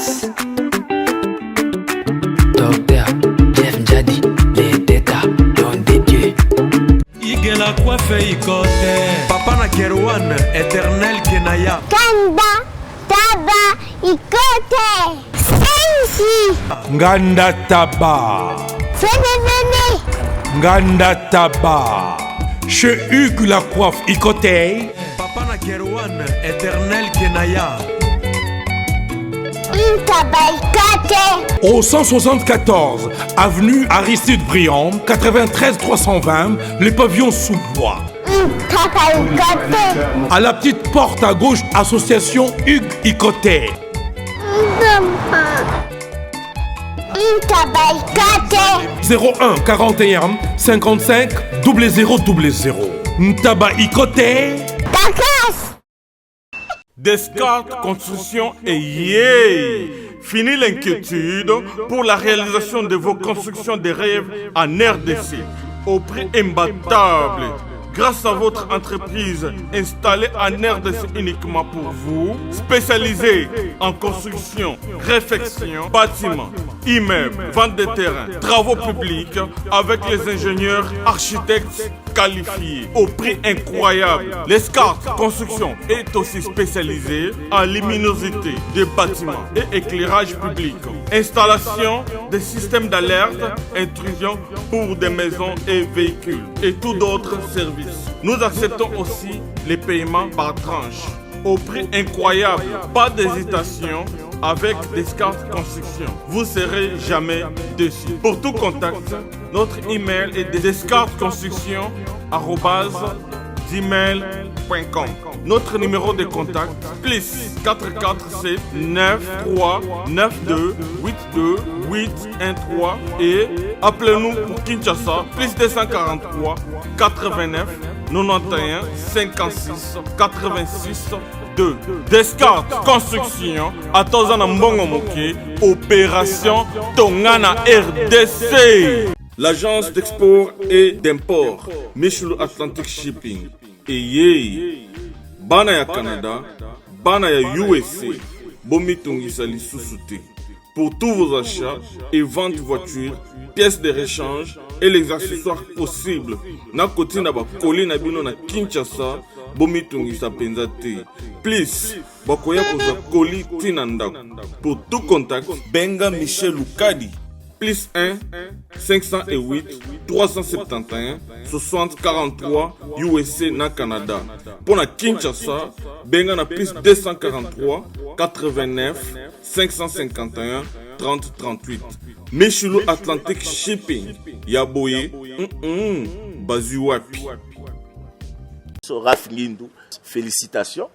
Takas. Docteur Jeff Njadi, les têtes don de Dieu. Igela coiffe ikote. Papa na Kerwan, éternel Kenaya. Kanda Taba Ikote. Sensi. Nganda Taba. Fene Fene. Nganda Taba. Chez Hugues la coiffe Ikote. Papa na Kerwan, éternel Kenaya. Ntaba Ikote. Au 174, avenue Aristide Briand, 93 320, les pavillons sous bois. Ntaba Ikote. À la petite porte à gauche, association Hugues Ikote. Ntaba Ikote. 01 41 55 00 00. Ntaba Ikote. Takas. Descartes Construction et yeah Fini l'inquiétude pour la réalisation de vos constructions de rêves en RDC au prix imbattable. Grâce à votre entreprise installée en RDC uniquement pour vous, spécialisée en construction, réfection, bâtiment, immeubles, vente de terrain, travaux publics avec les ingénieurs, architectes qualifiés au prix incroyable. L'Escarte Construction est aussi spécialisée en luminosité des bâtiments et éclairage public, installation des systèmes d'alerte, intrusion pour des maisons et véhicules et tout d'autres services. Nous acceptons aussi les paiements par tranche au prix incroyable. Pas d'hésitation avec Descartes Construction. Vous serez jamais déçus. Pour tout contact, notre email est descartesconstruction@gmail.com. Notre numéro de contact plus 447 9 3 9 2 8 2 8 1 3 et appelez-nous pour Kinshasa plus 243 89 91 56 86 2. Descartes Construction atoza na mbongo moke opération Tongana RDC. L'agence d'export et d'import Michel Atlantic Shipping eyei bana ya Canada, bana ya USA bomitungisa lisusu te. Pour tous vos achats et ventes voitures, pièces de rechange et les accessoires possibles na kotinda bakoli na bino na Kinshasa bomitungisa mpenza te. Plus bakoya kozwa koli ntina ndako. Pour tout contact, benga Michel Lukadi plus 1 508 371 60 43 USA na Canada. Mpo na Kinshasa, benga na plus 243 89 551 30 38. Michulu Atlantic Shipping ya boye bazwi wapi? Raf Ngindu, félicitations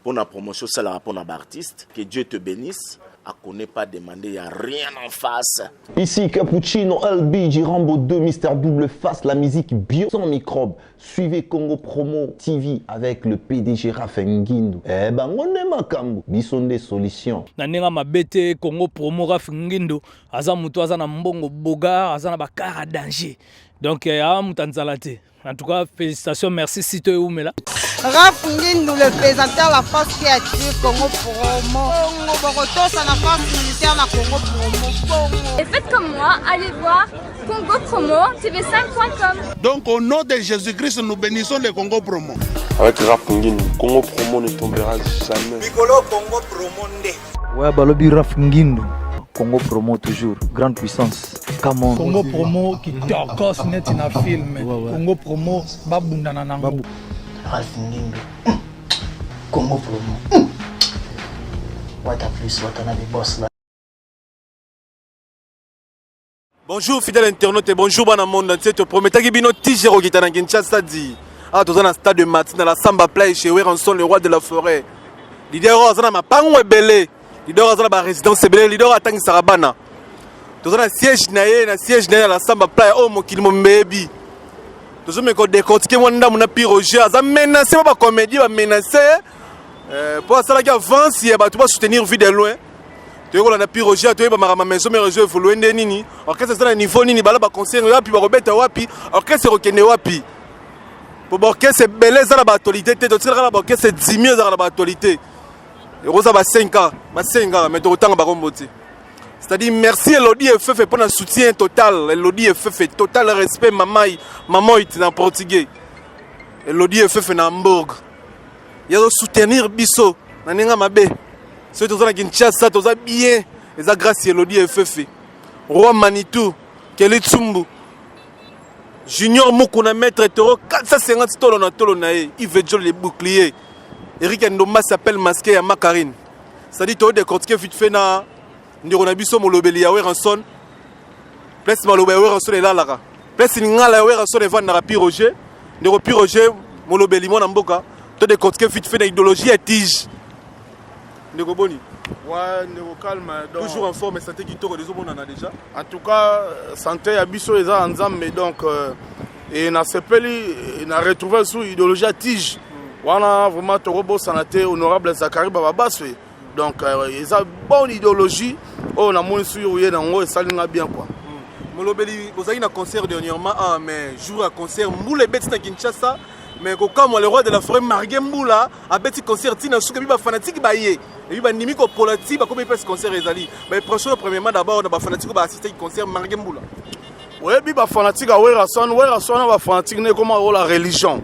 pour la promotion, ça la pour l'artiste. Que Dieu te bénisse. A connaît pas demander, il n'y a rien en face. Ici Cappuccino, LBG, Rambo 2, Mister Double Face, la musique bio sans microbes. Suivez Congo Promo TV avec le PDG Raphaël Ngindu. Eh ben, on est makambo. Biso nde solution. Na ndenge mabe te Congo Promo Raph Ngindu aza mutu aza na mbongo bogar aza na bakara danger. Donc eh, awa mutu anzala te. En tout cas, félicitations, merci Sito Eumela. Raph Ngindu, le présenteur la force qui attire Congo Promo. Congo Bokotosa, la force militaire na Congo Promo. Congo. Et faites comme moi, allez voir Congo Promo TV5.com. Donc au nom de Jésus-Christ, nous bénissons le Congo Promo. Avec Raph Ngindu, Congo Promo ne tombera jamais. Mikolo Congo Promo nde. Ouais, balobi Raph Ngindu. Congo Promo toujours, grande puissance. Come on. Congo Promo qui tokos neti na film. Ouais. Congo Promo babundana nango. Babu. Ralph Ngindu. Congo Promo. Wata plus, wata na boss là. Bonjour fidèle internaute et bonjour bana monde entier. Te prometaki bino Tigero kita na Kinshasa dit. Ah toza na stade de Matin na la Samba Play chez Werrason le roi de la forêt. Leader oyo aza na mapango ebele. Leader aza na ba résidence ebele. Leader atangisaka bana. Toza na siège na ye, na siège na ye na la Samba Play oyo mokili mombebi. Tozomeka kodécortiquer mwa ndambo na Pi Roger aza menacé ba comédie ba menacé mpo asalaki avance ya bato ba soutenir vie de loin. Toyekola na Pi Roger toyeba makambo maison mère ezo évolue nde nini orchestre eza na niveau nini bala baconcert wapi bakobeta wapi orchestre ekokende wapi po baorchestre ebele eza na baactualité te totikalaka na baorchestre dimi ezalaka na baactualité. Ekoza ba 5 ans, ba 5 ans mais tokotanga bakombo te. C'est-à-dire merci Elodie Efefe pour le soutien total. Elodie Efefe, total respect mamai, mamoit na portugais. Elodie Efefe na Hamburg. Yazo soutenir biso na ndenge mabe. Soki toza na Kinshasa toza bien, eza grâce ya Elodie Efefe. Roi Manitou, Kelly Tsumbu, Junior Mukuna maître taureau 450 tolo na tolo na ye, Yves Jol le bouclier. Eric Ndomba s'appelle masqué ya Makarine. C'est-à-dire to décortiquer vite fait na ndeko na biso molobeli ya Werrason. Place maloba ya Werrason elalaka. Place lingala ya Werrason evandaka Pi Roger. Ndeko Pi Roger molobeli mwana mboka to décortiquer vite fait na idéologie ya tige. Ndeko boni? Ouais, ndeko calme. Donc, toujours en forme, santé kitoko ezomonana déjà. En tout cas, santé ya biso eza ya Nzambe donc euh, et nasepeli na retrouver sous idéologie ya tige. Wana vraiment tokobosana te honorable Zacharie Bababaswe. Donc euh, eza bonne idéologie oyo namoni soki oye nango esali nga bien quoi. Molobeli bozalaki na concert dernièrement ah mais jour ya concert mbula ebeti na Kinshasa mais kokamwa le roi de la forêt marge mbula abeti concert ti na suka bi bafanatike baye ebi bandimi kopola ti bakomi place concert ezali baimpression premièrement d'abord na bafanatike oyo baassistaki concert marge mbula. Oyebi bafanatike ya Werrason, Werrason na bafanatike nde ekoma lokola religion.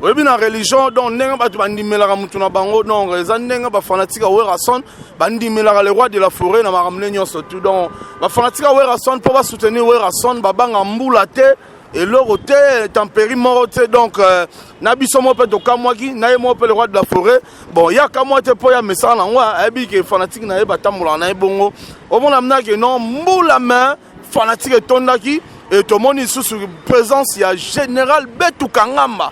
Oyebi na religion donc ndenge bato bandimelaka motu na bango donc eza ndenge bafanatike ya Werrason bandimelaka le roi de la forêt na makambo nde nyonso tout donc bafanatike ya Werrason mpo basoutenir Werrason babanga mbula te eloko te tempérie moko te donc euh, na biso moko mpe tokamwaki na ye moko mpe le roi de la forêt bon ye akamwa te mpo ya mesana nango ayebi ke fanatique na ye batambolaka na ye bongo omona mna ke non mbula me fanatique etondaki e tomoni lisusu présence ya général betu kangamba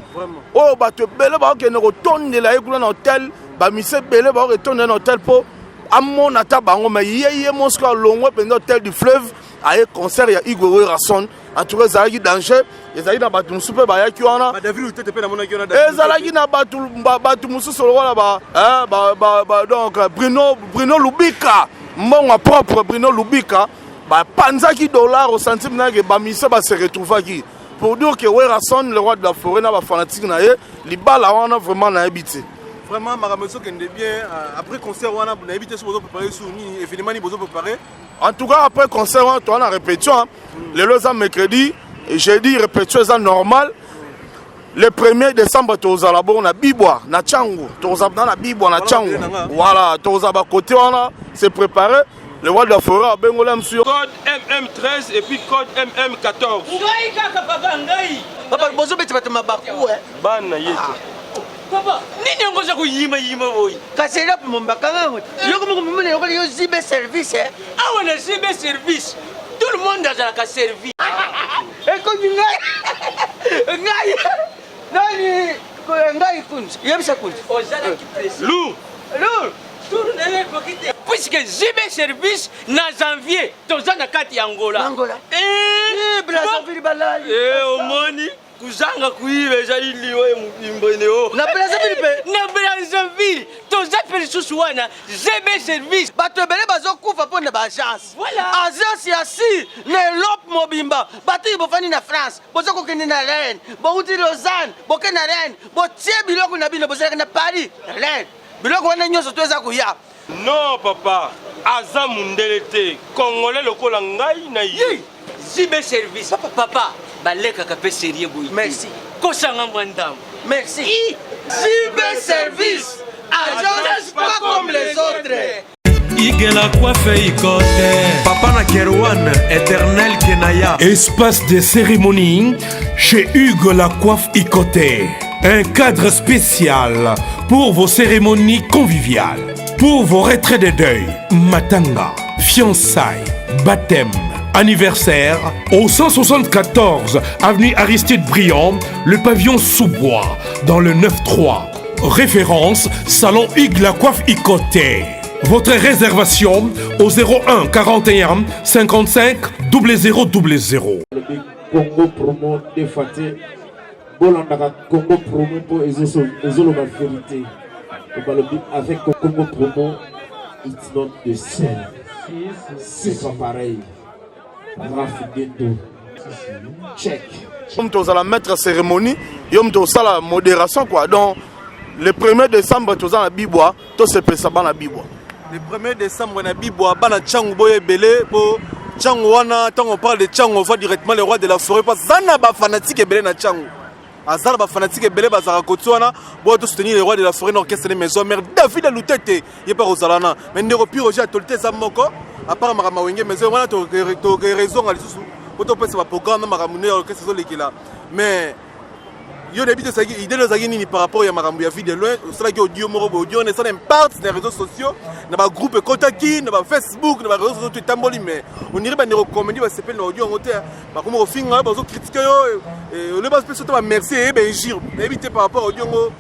oyo bato ebele bakokende kotondela ye kuna na hotel bamise ebele bakoketondela na hotel mpo amona ata bango me ye ye mosiko alongwe mpenza hotel du fleuve aye concert ya Igwe Werrason. En tout cas ezalaki danger, ezalaki na bato mosusu mpe bayaki wana, ezalaki na bato bato mosusu lokola ba, eh, ba, ba, ba donc Bruno, Bruno Lubika mbongo propre Bruno Lubika bapanzaki dollar au centime nake bamise ba se retrouvaki pour dire que Werrason le roi de la forêt na ba fanatique na ye libala wana vraiment nayebi te. Vraiment makambo ezokende bien euh, après concert wana nayebi te soki bozo préparer sur nini événement nini bozo préparer. En tout cas après concert wana toza na répétition hein. Lelo eza mercredi jeudi répétition eza normal. Le 1er décembre tozala bongo na Bibwa na Tshangu, tozala na Bibwa na Tshangu. Voilà, tozala ba côté wana se préparer. Le roi de la forêt abengola msu. Code MM13 et puis code MM14. Ngai kaka papa ngai. Papa bozo beti bato mabaku eh. Bana yetu. Papa, nini yango oza koyima yima boye? Kasi eloko mombaka ngango. Yoko moko momona yoko yo zibe service eh. Awa na zibe service. Tout le monde azalaka servi. Ekomi ngai. Ngai. Nani ngai kunzi. Yebisa kunzi. Ozalaki pressé. Lourd. Lourd. Tour na yo ekoki te. Puisque zibe service na janvier toza na kati ya Angola. Angola. Eh, eh Brazzaville balali. Eh omoni Kuzanga kuyiba ezali liwa ya mobimba neo. Na Brazzaville mpe? Na Brazzaville toza mpe lisusu wana ZB service. Bato ebele bazokufa mpo na ba agence. Voilà. Agence ya si na Europe mobimba. Bato oyo bofandi na France, boza kokende na Rennes, bowuti Lausanne, boke na Rennes, botie biloko na bino, bozalaka na Paris, Rennes. Biloko wana nyonso to eza koya. Non papa, aza mundele te, congolais lokola ngai na ye. JB service. Papa, papa, balekaka pe serieux boye. Merci. Kosanga mwa ndambo. Merci. JB service. Agence pas comme les autres. Igela coiffe ikote. Papa na Kerouan, éternel Kenaya. Espace de cérémonie chez Hugues La Coiffe Ikote. Un cadre spécial pour vos cérémonies conviviales, pour vos retraits de deuil, matanga, fiançailles, baptême, anniversaire, au 174 avenue Aristide Briand, le pavillon sous-bois, dans le 9-3. Référence, Salon Hugues La Coiffe Ikote. Votre réservation au 01 41 55 00 00. Congo promo defate bolandaka Congo promo mpo ezoloba verite balobi avec Congo promo it's not the same c'est pas pareil Raph Gendo check Yo moto ozala maître cérémonie, yo moto osala modération quoi. Donc Le 1er décembre toza na Bibwa, tosepelisa bana Bibwa. Le 1er décembre na Bibwa, bana Tshangu boye ebele po Tshangu wana, ntango on parle de Tshangu, on voit directement le roi de la forêt, po aza na ba fanatique ebele na Tshangu. Aza na ba fanatique ebele bazalaka koti wana, boya to soutenir le roi de la forêt na orchestre de maison mère David Lutete, ye mpe akozala na. Mais ndeko Pi Roger, actualité eza moko, à part makambo ya Wenge Maison wana, tokerezonga lisusu po topesa ba programme na makambo nde ya orchestre ezolekela. Mais yo nayebi te ezalaki idée ezalaki nini par rapport ya makambo ya Vie de Loin? Osalaki audio moko boye, audio wana esala impact na réseaux sociaux, na bagroupe ekotaki na bafacebook, na baréseaux sociaux to etamboli. Mais on dirait bandeko comédie basepeli na audio yango te, bakomi kofinga yo, bazocritiquer yo, ole bapesa te bamerci eyeba injure. Nayebi te par rapport audio yango,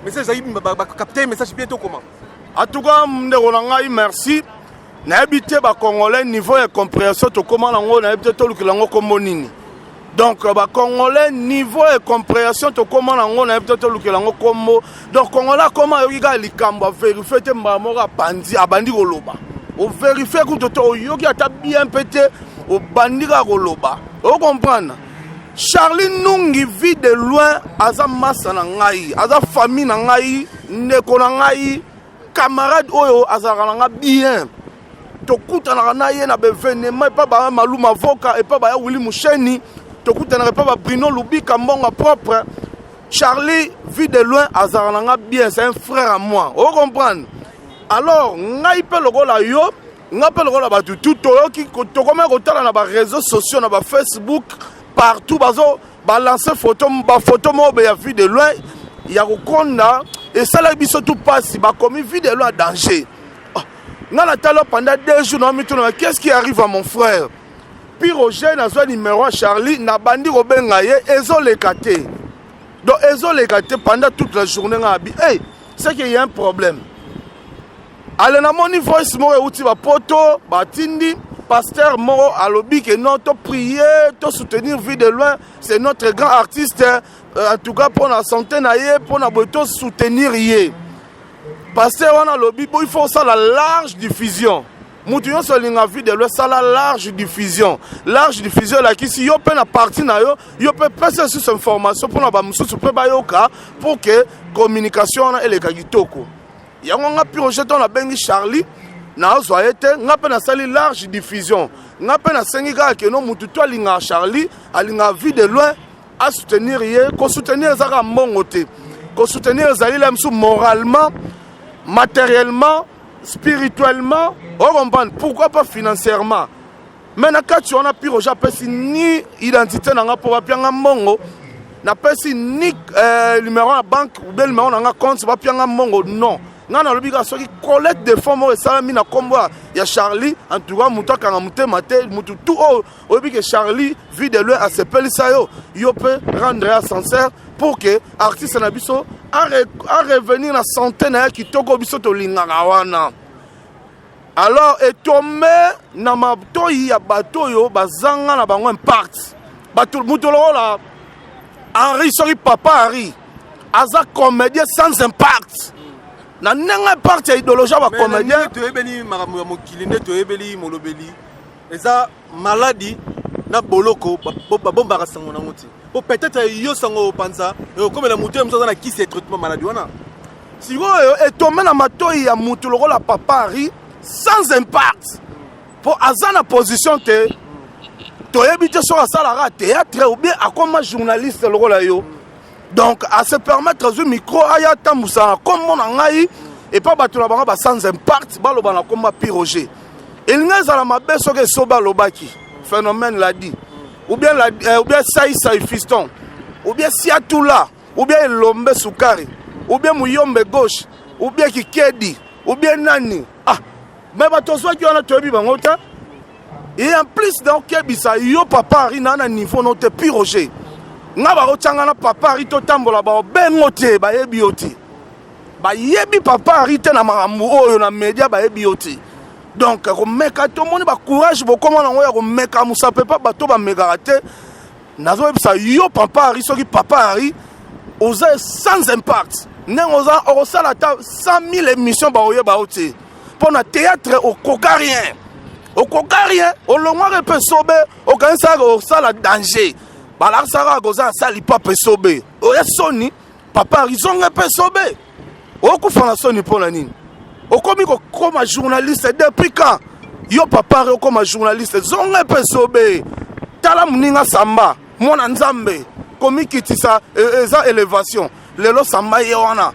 message ezalaki bacapter message bien to comment? En tout cas, ndeko na ngai, merci. Nayebi te bacongolais, niveau ya compréhension tokóma nango, nayebi te tolukela yango kombo nini. Donc bacongolais, niveau ya compréhension tokóma nango, nayebi te tolukela yango kombo. Donc congolais akóma, ayoki kaka likambo, avérifier te, mbala moko apandi, abandi koloba. Ovérifier kutu te, oyoki ata bien mpe te, obandi kaka koloba. Ocomprendre? Charlie Nungi, Vie de Loin, aza masa na ngai, aza famille na ngai, ndeko na ngai, camarade oyo azalaka na nga bien. Tokutanaka na ye na baévénement epa baya Maluma Voka, epa baya Willi Musheni, tokutanaka epa ba Bruno Lubika Mbonga propre. Charlie, Vie de Loin, azalaka na nga bien, c'est un frère à moi, ocomprendre? Alors ngai mpe lokola yo, nga mpe lokola bato tu toyoki, tokomaki kotala na baréseaux sociaux, na bafacebook, partout bazo balancer photo, bafoto moko be ya Vie de Loin ya kokonda. Esalaki biso tu mpasi, bakomi Vie de Loin danger. Nga natali pendant 2 jours, na mituna: qu'est-ce qui arrive à mon frère Pi Roger? Nazwa numéro ya Charlie, nabandi kobenga ye, ezoleka te. Donc ezoleka te pendant toute la journée. Nga abi: hey, c'est qu'il y a un problème. Ale namoni voice moko euti bapoto, batindi pasteur moko, alobi ke non, toprier, tosoutenir Vie de Loin, c'est notre grand artiste, en tout cas mpo na santé na ye, mpo na boye tosoutenir ye. Pasteur wana alobi bo il faut osala large diffusion, mutu nyonso alinga Vie de Loin, sala large diffusion. Large diffusion elakisi yo mpe na parti na yo, yo mpe pesa lisusu information mpona bamosusu mpe bayoka, pour que communication wana eleka kitoko. Yango nga Pi Roger, ntango nabengi Charlie, nazwa ye te. Nga mpe nasali large diffusion, nga mpe nasengi kaka keno mutu to alingaka Charlie, alingaka Vie de Loin, asoutenir ye. Kosoutenir eza kaka mbongo te, kosoutenir ezali la mosusu moralement, matériellement, spirituellement, ocomprendre? Pourquoi pas financièrement? Mais na kati wana, Pi Roger apesi ni identité na nga mpo bapianga mbongo, napesi ni numéro ya banque ou bien numéro na nga compte bapianga mbongo, non. Ngai nalobi kaka soki collecte de fonds moko esalami na nkombo ya Charlie, en tout cas moto akanga motema te. Motu tu oyo oyebi ke Charlie, Vie de Loin, asepelisa yo, yo mpe rendre ya sincère pour que artiste na biso arevenir na santé na ye kitoko, biso tolingaka wana. Alors etombe na matoi ya bato oyo bazanga na bango impact. Bato, moto lokola Henri, soki papa Henri aza comédien sans impact na ndenge impact ya idéologie ya bacomédien. Toyebeli makambo ya mokili nde toyebeli molobeli eza maladi na boloko, babombaka sango nango te, po peut-être yo sango opanza ekokomela motu ya mosu aza na kisi ya traitement maladi wana. Sikoyo etombe na matoi ya mutu lokola papa Henri sans impact, mpo aza na position te. Toyebi te soki asalaka théâtre ou bien akoma journaliste lokola yo. Donc ase permettre, azwi micro, aya atambusa na nkombo na ngai epa bato na bango basans impact, baloba na nkombo ya Pi Roger. Elingi ezala mabe soki esobe alobaki Phénomène ladi, ou bien, ou bien Saisai Fiston, ou bien Siatula, ou bien Elombe Sukari, ou bien Muyombe Gauche, ou bien Kikedi, ou bien nani. Ah, mais bato ozwaki wana, toyebi bango te. Et en plus naokebisa yo, papa Henri, naa na niveau no te. Pi Roger, nga bakotyanga na papa Henri, totambola, baobengo te, bayebi yo te, bayebi papa Henri te na makambo oyo na média, bayebi yo te. Donc komeka, tomoni bacourage bokóma nango ya komeka mosape mpa bato bamekaka te. Nazoyebisa yo, papa Henri, soki papa Henri oza sans impact ndenge oza, okosala ata 100 000 émission, baoyeba yo te. Mpo na théâtre okoka rien, okoka rien. Olongwaka mpe sobe, okanisaka kosala danger, balakisaka koza asali pape sobe oya soni. Papa Henri zonga mpe sobe. Okufa na soni mpo na nini? Okomi kokoma journaliste depuis quand? Yo papa Henri okoma journaliste, zonga mpe sobe. Tala moninga Samba, mwana Nzambe, komikitisa e, eza elevation. Lelo Samba ye wana.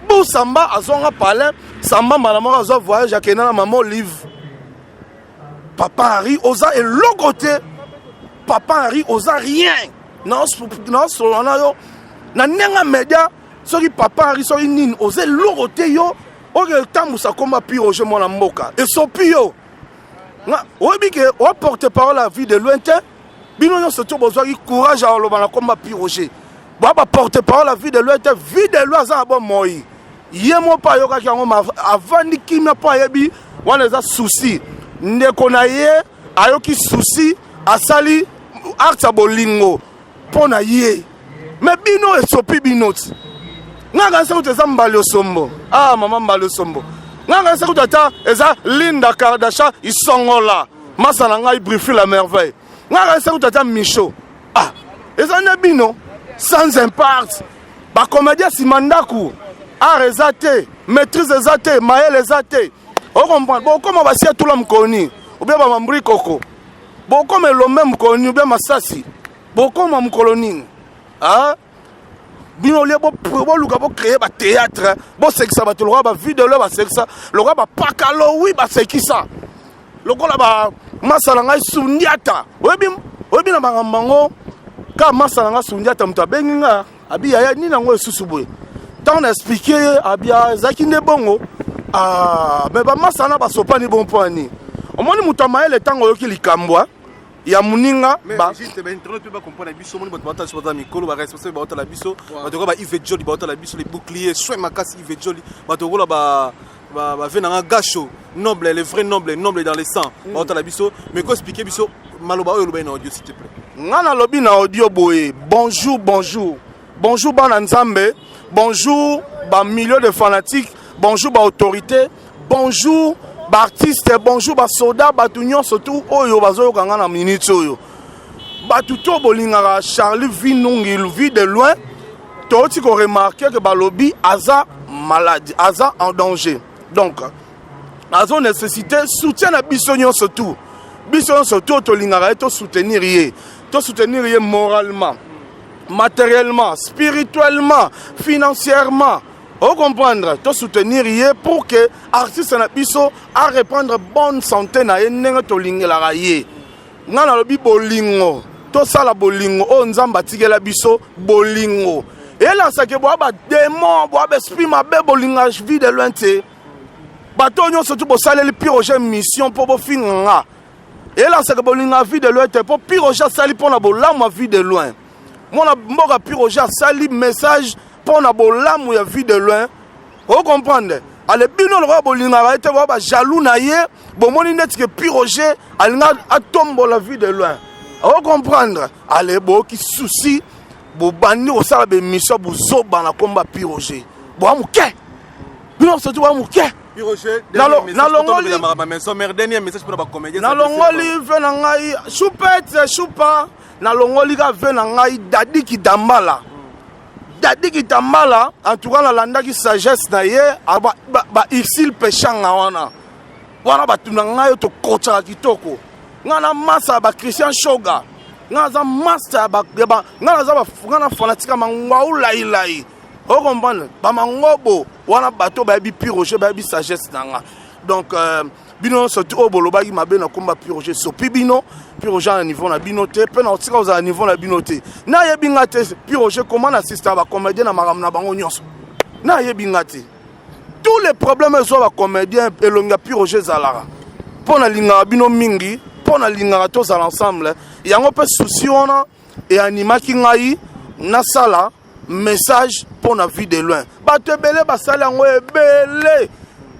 Bu Samba azonga palais, Samba mbala moko azwa voyage akenda na mama Olive. Papa Henri oza eloko te. Papa Henri oza rien. Naosolola na yo na ndenge ya media soki papa Henri soki nini oza eloko te yo oyo etambusa komba pi Roger mwana mboka esopi yo. Oyebi ke oa porte parole ya vie de loin te bino nyonso to bozwaki courage ya koloba na komba pi Roger boa ba porte parole ya vie de loin te vie de loin aza na bomoi ye moko mpe ayokaki yango avandi kimia mpo ayebi wana eza souci ndeko na ye ayoki souci asali acte ya bolingo mpo na ye me bino esopi bino ti nga kanisa kutu eza mbali osombo ah mama mbali osombo nga kanisa kutu ata eza linda kardasha isongola masa na ngai brifi la merveille nga kanisa kutu ata micho ah eza nde bino sans impact bacomédien nsima ndako art eza te maîtrise eza te mayele eza te okomprendre bokoma basi etula mokoni obia bamambri koko bokoma elombe mokoni obia masasi bokoma mokolo nini ah? bino olie boluka bocreye batheatre bosekisa bato lokola bavidelo basekisa lokola bapakalowi basekisa lokola ba masa na ngai sundiata oyebi oyebi na makambo yango ka masa na ngai sundiata moto abengi nga abi yaya nini yango esusu boye ntango na explike ye abi ah, ezalaki nde bongo ah, me bamasa na basopani bon mpo ya nini omoni moto ya mayele ntango oyoki likambo ah, ya moninga ba juste ba internaute pe ba comprendre biso moni bato batala biso baza mikolo ba responsable baotala biso bato lokola ba Yves Joli baotala biso les boucliers soin makasi Yves Joli bato lokola ba ba ba vie nanga gasho noble le vrai noble noble dans le sang mm. baotala biso mais ko expliquer biso maloba oyo olobaki na audio s'il te plaît nga nalobi na audio boye bonjour bonjour bonjour bana nzambe bonjour ba millions de fanatiques bonjour ba autorité bonjour baartiste bonjour basoda bato nyonso tu oyo bazoyoka nga na minute oyo bato to bolingaka charlie vinungi vie de loin touti koremarke ke balobi aza malade aza en danger donc azo nécessité soutien na biso nyonso tu biso nyonso tu oyo tolingaka ye tosoutenir ye tosoutenir ye moralement matériellement spirituellement financièrement o comprendre to soutenir ye pour que artiste na biso a reprendre bonne santé na ye ndenge tolingelaka ye Nga nalobi bolingo tosala bolingo oyo nzambe atikela biso bolingo elasake boa bademon boa baesprit mabe bolinga vie de loin te bato oyo nyonso tu bosaleli piroge mission mpo bofinga nga elasake bolinga vie de loin te mpo piroge asali mpo na bolamu ya vie de loin mwana mboka piroge asali message mpo na bolamu ya vie de loin o comprendre ale bino lokola bolingaka ye te boa bajaloux na ye bomoni neti ke piroger alinga atombola vie de loin o comprendre ale boyoki souci bobandi kosala bemission buzoba na komba piroger boa moke bino surtout boa moke nalongoli ve na ngai choupette choupa nalongoli ka ve na ngai dadi kidambala Daddy Kitambala en tout cas nalandaki sagesse na ye ba, ba, ba Ursule Peshanga wana wana bato na ngai oyo tokotaka kitoko ngai na masa ya ba Christian Shoga ngai naza masta ya ba, ya ba ngai naza ba ngai na fanatique ya mangwau lailai okomprendre bamangobo wana bato bayebi piroge bayebi sagesse na nga donc euh, bino nyonso ti oyo bolobaki mabe na komba piroge esopi bino piroge na niveau na bino te mpe na otika kozala niveau na bino te nayebi nga te piroge koma na assista bacomédien na makambo na bango nyonso nayebi nga te tous les problèmes ezwa bacomédien elongi ya piroge ezalaka mpo nalingaka bino mingi mpo nalingaka tozala ensemble yango mpe souci wana eanimaki ngai nasala message mpo na vie de loin bato ebele basali yango ebele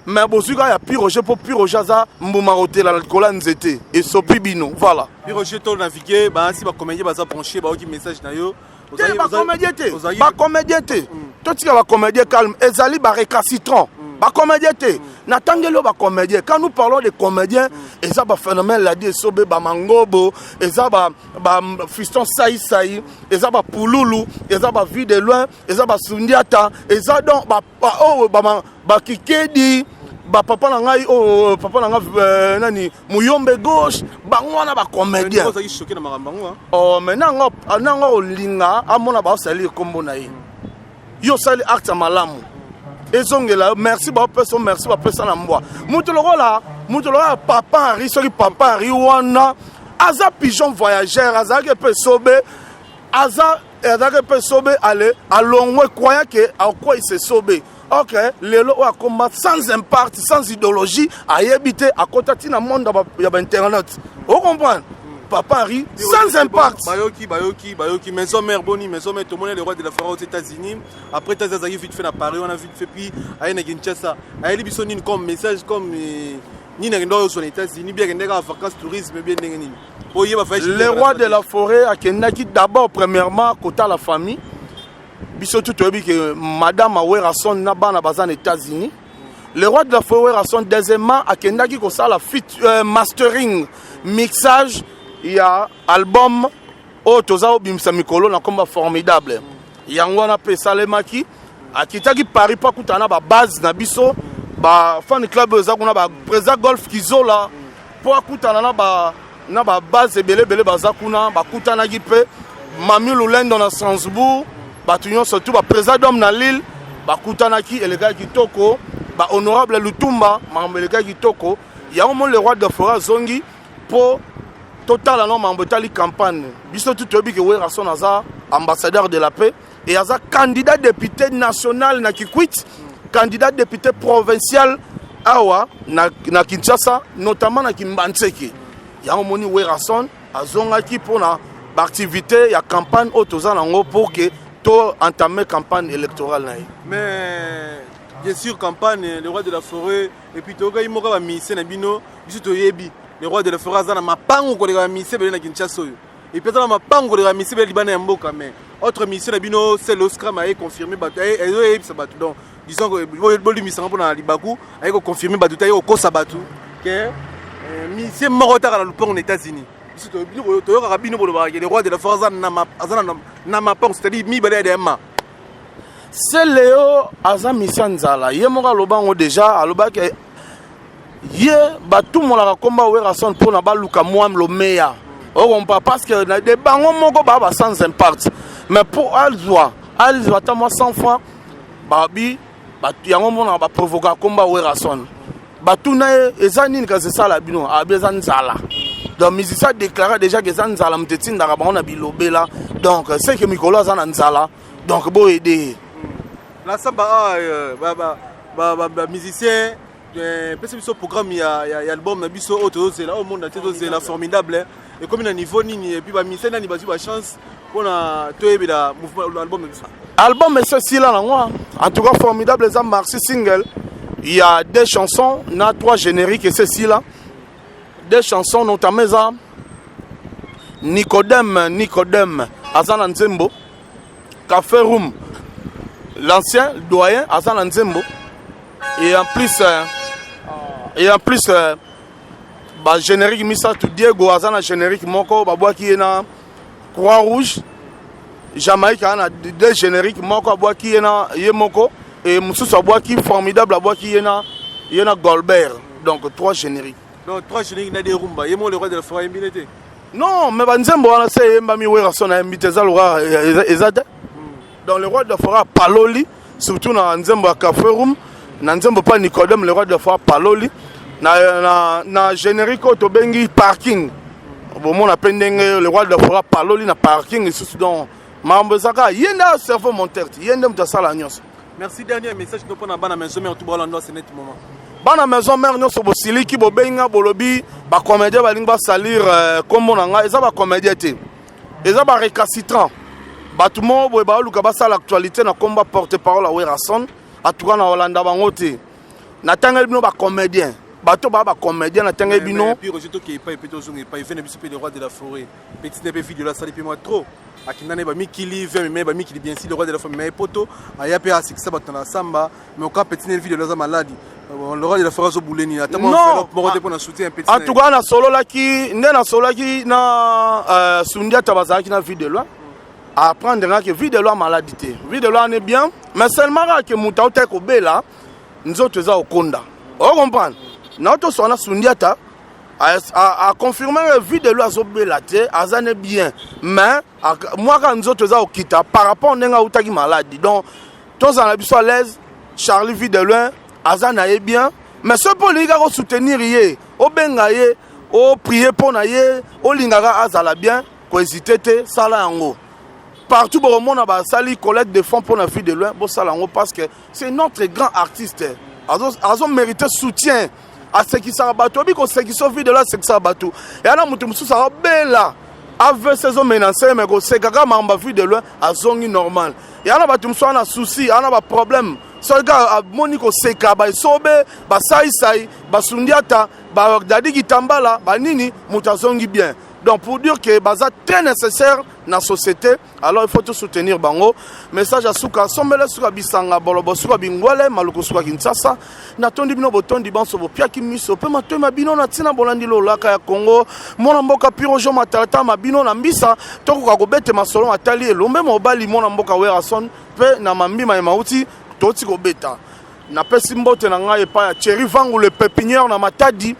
me bozwi kaka ya piroge mpo piroge aza mbuma kotela na likolo ya nzete esopi bino voilà piroge to navigue baasi bacomédien baza branché bayoki message na yo te bacomédien te bacomédien te totika bacomédien calme ezali barécalcitrant mm. Bacomédien te, natangeli oyo bacomédien. Quand nous parlons de comédien, eza baphénomène ladi esobe, bamangobo, eza bafiston saisai, eza bapululu, eza bavie de loin, eza basundiata, eza donc oyo bakikedi, bapapa na ngai oyo, papa na ngai nani, muyombe gauche, bango wana bacomédien. Ozalaki choqué na makambo yango, hein? Oh, mais nango olinga amona baosali ekombo na ye. Yo osali acte ya malamu, ezongela yo merci, baopesa yo merci, bapesa na mbwa. Moto lokola papa Henri, soki papa Henri wana aza pigeon voyageur, azalaki mpe esobe, aza azalaki mpe esobe, ale alongwe croyant ke akweyisa esobe. Ok, lelo oyo akoma sans impact, sans idéologie, ayebi te akota ntina monde ya bainternet. Ocomprendre, papa Henri sans impact. Bayoki, bayoki, bayoki. Maison mère, boni maison mère? Tomoni le roi de la forêt aux États-Unis, après États azalaki vite fait na Paris wana, vite fait, puis aye na Kinshasa. Ayeli biso nini comme message, comme nini? Akende oyo na États-Unis bien, akende kaka vacances, tourisme, bien ndenge nini oyeba? Le roi de la forêt akendaki d'abord premièrement kota la famille. Biso tu toyebi ke madame Werrason na bana baza na États-Unis. Le roi de la forêt Werrason, deuxièmement, akendaki kosala fit, mastering, mixage ya album oyo toza obimisa mikolo na nkombo Formidable. Yango wana mpe esalemaki, akitaki Paris mpo akutana na babase na biso, bafan club oyo eza kuna, baprésident Golf Kizola, mpo akutana na babase ebele ebele baza kuna. Bakutanaki mpe Mami Lulendo na Strasbourg, bato nyonso tu, baprésident d'homme na Lille, bakutanaki, elekaki kitoko. Bahonorable Lutumba, makambo elekaki kitoko. Yango mo le roi de forêt azongi mpo totala no makambo etali campagne. Biso tu toyebi ke Werrason aza ambassadeur de la paix et aza candidat député national na Kikwit, candidat député provincial awa na Kinshasa, notamment na Kimbanseke. Yango moni Werrason azongaki mpona baactivité ya campagne oyo toza nango pour ke to entamer campagne électorale na ye. Mais bien sûr, campagne, le roi de la forêt, et puis toyokai moko bamusicien na bino. Biso toyebi le roi de la forêt aza na mapango koleka bamusicien ebele na Kinshasa oyo, et puis aza na mapango koleka bamusicien ebele libanda ya mboka. Mais autre musicien na bino, sel Oscram, aye confirme bato, ezoyebisa bato, donc disons bolimbisanga mpona libaku, aye koconfirme bato te, aye kokosa bato ke musicien moko taka na lupango na États-Unis. Biso toyokaka bino bolobaka ke le roi de la forêt aza na mapango, c'est-à-dire mibale ya dema. Se leo aza misia nzala, ye moko aloba yango déjà, alobaki ye batumolaka komba Werrason mpona baluka mwa lomeya, okompa, parce que de bango moko baa ba sans impact, mais mpo azwa ata mwa 100 francs, babi yango monaka baprovoka komba Werrason. Batuna ye eza nini, kasi esala bino, abi eza nzala. Donc musicien déclaré déjà ke eza nzala, moto etindaka bango na bilobela. Donc c'est que mikolo aza na nzala, donc boyede ye. Na samba bamusicien, pesa biso programme ya album na biso oyo tozozela, oyo monde entier tozela, Formidable. Ekomi na niveau nini? Et puis bamusicien nani bazwi bachance mpona toyebela album na biso? Album esi esila nango. En tout cas, Formidable eza maxi single, il y a deux chansons na trois génériques. Esi esila, deux chansons, notamment eza Nicodème. Nicodème aza na nzembo, Café Room, l'ancien doyen aza na nzembo, et en plus bagénérique misato. Diego aza na générique moko, babwaki ye na Croix Rouge. Jamaïque aza na deux générique, moko abwaki ye na ye moko et mosusu abwaki Formidable, abwaki ye na Golbert. Donc trois génériques. Donc trois génériques na de rumba, ye moko le roi de la forêt ayembi te? Non, mais banzembo wana se eyembami, Werrason ayembi te, eza loka eza te. Donc le roi de la forêt apaloli surtout na nzembo ya Café Room, na nzembo mpa Nicodème. Le roi de la forêt apaloli na générique oyo tobengi Parking. Bomona mpe ndenge le roi de la forêt apaloli na Parking lisusu. Donc makambo eza kaka ye nde cerveau monteur ti ye nde moto asala nyonso. Merci. Dernier message no mpona bana maison mère, tout bolando à ce net moment. Bana maison mère nyonso, bosiliki, bobengi nga, bolobi bacomédien balingi basalir nkombo na ngai. Eza bacomédien te, eza barécalcitrant, bato moko boye baoluka basala actualité na nkombo ya porte parole ya Werrason. Atuka na kolanda bango te, natangeli bino bacomédien. Bato ba ba comédien na tenge bino. Puis Roger toke epai pe tozonga epai vene biso pe le roi de la forêt. Petit na pe video la sali pe moi trop. Akinda ne ba mikili vient mais ba mikili bien si le roi de la forêt mais poto aya pe asikisa bato na samba mais oka petit na video la maladi. Le roi de la forêt azo bouleni ata moi enveloppe moko te pona soutien petit. En tout cas na sololaki nde na sololaki na euh, Sundiata bazalaki na vie de loin. Apprendre nga que vie de loin maladi te. Vie de loin est bien mais seulement que moto auta kobela nzoto eza kokonda o comprendre na toswana na sundiata aconfirme que vie de lui azobela te aza ne bien mais mwaka nzoto eza kokita par rapport ndenge autaki maladi donc tozala na biso à l'aise charlie vie de loin aza na ye bien mais soki mpo olingi kaka osoutenir ye obenga ye oprie mpo na ye olingaka azala bien kohésite te sala yango partout bokomona basali collecte de fonds mpo na vie de loin bosala yango parce que c'est notre grand artiste azo, azo mérite soutien asekisaka bato oyebi kosekisa vie de loin asekisaka bato eya na moto mosusu akobela avc ezomenase me kosekaka makambo ya vie de loin azongi normal eya na bato mosusu ana souci ana baproblème soki kaka amoni koseka baesobe basaisai basundiata badadi kitambala banini moto azongi bien donc pour dire que baza très nécessaire na société alors il faut tout soutenir bango message ya suka sombele suka bisanga bolobo suka bingwele maluku suka kinshasa natondi bino botondi banso bopiaki miso mpe matoi ma bino na ntina bolandi lolaka ya congo mwana mboka pirojo matalata ma bino na mbisa tokoka kobete masolo matali elombe mobali mwana mboka werason mpe na mambi maye mauti touti kobeta napesi mbote na ngai epai ya thierry vangu le pépinière na matadi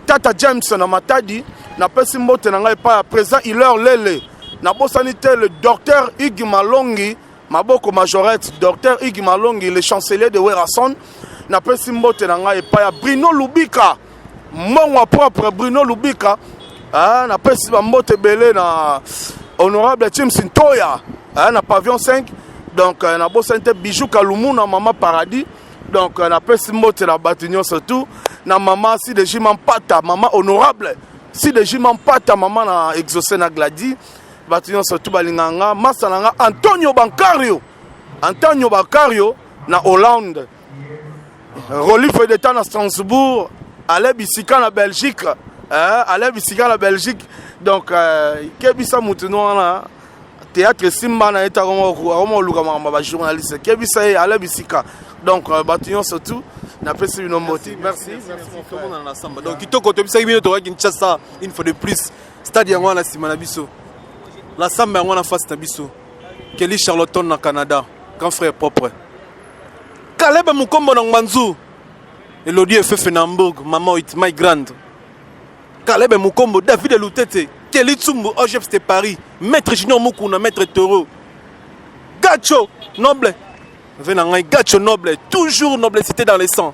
tata james na matadi napesi mbote na ngai epai ya président hilaire lele nabosani te le docteur hugues malongi maboko majorette docteur hugues malongi le chancelier de werason napesi mbote na ngai epai ya bruno lubika mbongo ya propre bruno lubika ah, napesi bambote ebele na honorable james ntoya ah, na pavillon 5 donc euh, nabosani te bijou kalumuna mama paradis donc euh, napesi mbote na bato nyonso tout na mama sideji mampata mama honorable sideji mampata mama na exaucé na gladi bato nyonso tout balingaka nga masa na nga antonio bancario antonio bancario na hollande Rolly Fedeta na Strasbourg, Alain Bisika na Belgique, hein, Alain Bisika na Belgique. Donc euh, kebisa mutu no wana théâtre simba na eta akoma koluka makambo ya bajournaliste kebisa ye Alain Bisika. Donc euh, bato nyonso tout napesi bino mbote. Merci. Tomonana na samba. Donc kitoko tobisaki bino toka Kinshasa une fois de plus. Stade yango wana nsima na biso. La samba yango wana face na biso. Kelly Charlottone na Canada, grand frère propre. Caleb Mukombo na Ngbanzu. Elodie Efefe na Hamburg, maman it my grand. Caleb Mukombo, David Lutete, Kelly Tsumbu, OGF de Paris, Maître Junior Mukuna, Maître Taureau. Gacho, noble. Vena ngai Gacho noble, toujours noblecité dans les sangs.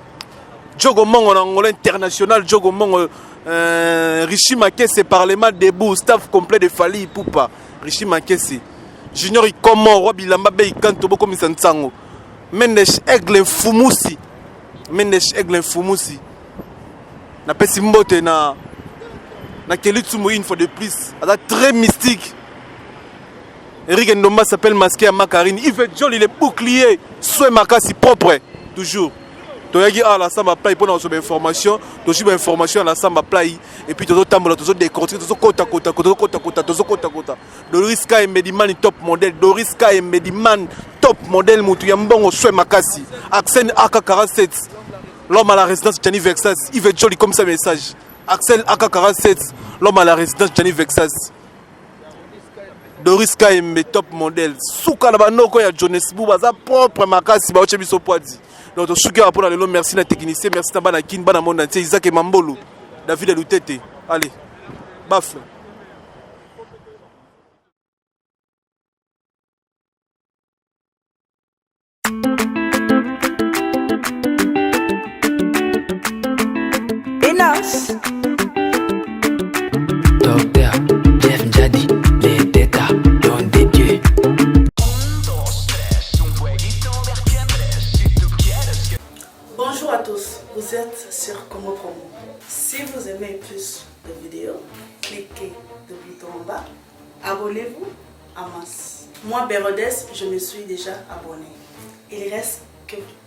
Djogo Mongo na Angola international, Djogo Mongo euh, Richie Makese, Parlement debout, staff complet de Fally Ipupa. Richie Makese. Junior Ikomo, roi bilamba bei kanto bokomisa nsango. Mendes Aigle Mfumusi. Mendes Aigle Mfumusi. Napesi mbote na na Kelly Tsumbu une fois de plus. Aza très mystique. Eric Ndomba s'appelle masqué à Macarine. Yves Joli le bouclier, soin makasi propre toujours. toyaki awa na samba play mpona kozwa bainformation tozwi bainformation na samba play epuis tozotambola tozodecortike tozokotakota tozokotakota tozokotakota Doris Kayembe Dimani top model Doris Kayembe Dimani top model mutu ya mbongo soin makasi Axel AK47 l'homme à la résidence Gianni Vexas Yves Joli comme ça message Axel AK47 l'homme à la résidence Gianni Vexas Doris Kayembe top model suka na banoko ya Johannesburg baza propre makasi baoche biso poadi donc tosuki awa mpona lelo merci na technicien merci na bana kin bana monde entier Isaac Mambolo David Lutete allez bafle Enos. Docteur Jeff Njadi, les Teta, don de Dieu. Bonjour à tous, vous êtes sur Congo Promo. Si vous aimez plus de vidéos, cliquez le bouton en bas, abonnez-vous en masse. Moi, Bérodès, je me suis déjà abonné. Il reste que vous.